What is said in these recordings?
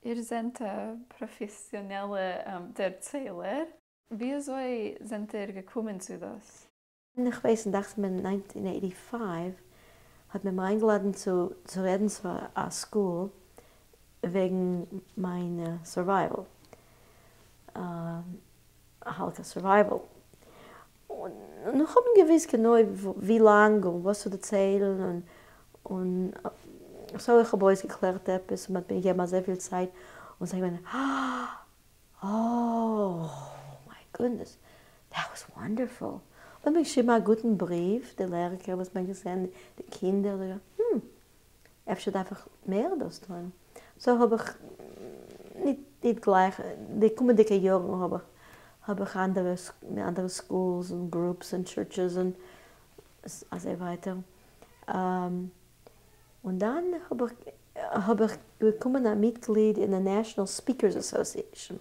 איר זענט א פראפעסיאנעלע דערציילער. וויאזוי זענט איר געקומען צו דאס? איך ווייס, דאכט זיך מיר 1985 האט מען מיר איינגעלאדענט צו צו רעדן צו א school וועגן מיין survival, Holocaust survival. און איך האב נישט געוואוסט גענוי ווי לאנג און וואס צו דערציילן, און so איך האב אויסגעקלערט עפעס, און מען האט מיר געגעבן אזויפיל צייט, און זיי געווען oh my goodness, that was wonderful. און מיר געשריבן א גוטן בריוו, די לערערקע וואס מיר געזען, די קינדער, אפשר דארף איך מער דאס טון. So האב איך ניט ניט גלייך, די קומענדיגע יארן האב איך האב איך אנדערע אנדערע schools און groups און churches און אזוי ווייטער. און דאן האב איך האב איך באקומען א מיטגליד אין די National Speakers Association.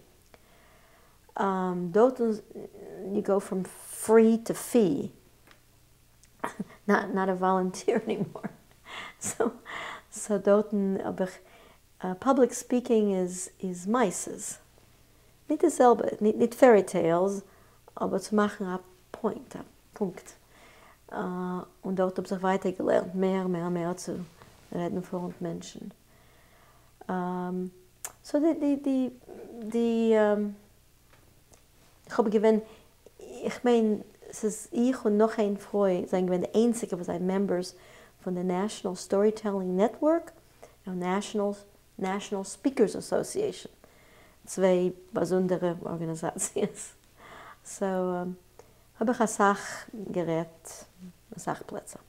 דארט you go from free to fee. Not a volunteer anymore. So so דארטן האב איך, public speaking איז איז מעשה'ס. ניט די זעלבע, ניט ניט fairy tales, אבער צו מאכן א point, א פונקט. און דארט האב זיך ווייטער געלערנט מער מער מער צו רעדן פארנט מענטשן. So די די די די איך האב געווען, איך מיין ס'איז איך און נאך איין פרוי זענען געווען די איינציגע וואס זענען members פון די National Storytelling Network און National National Speakers Association, צוויי באזונדערע ארגאניזאציעס. So האב איך אסאך גערעדט אסאך פלעצער.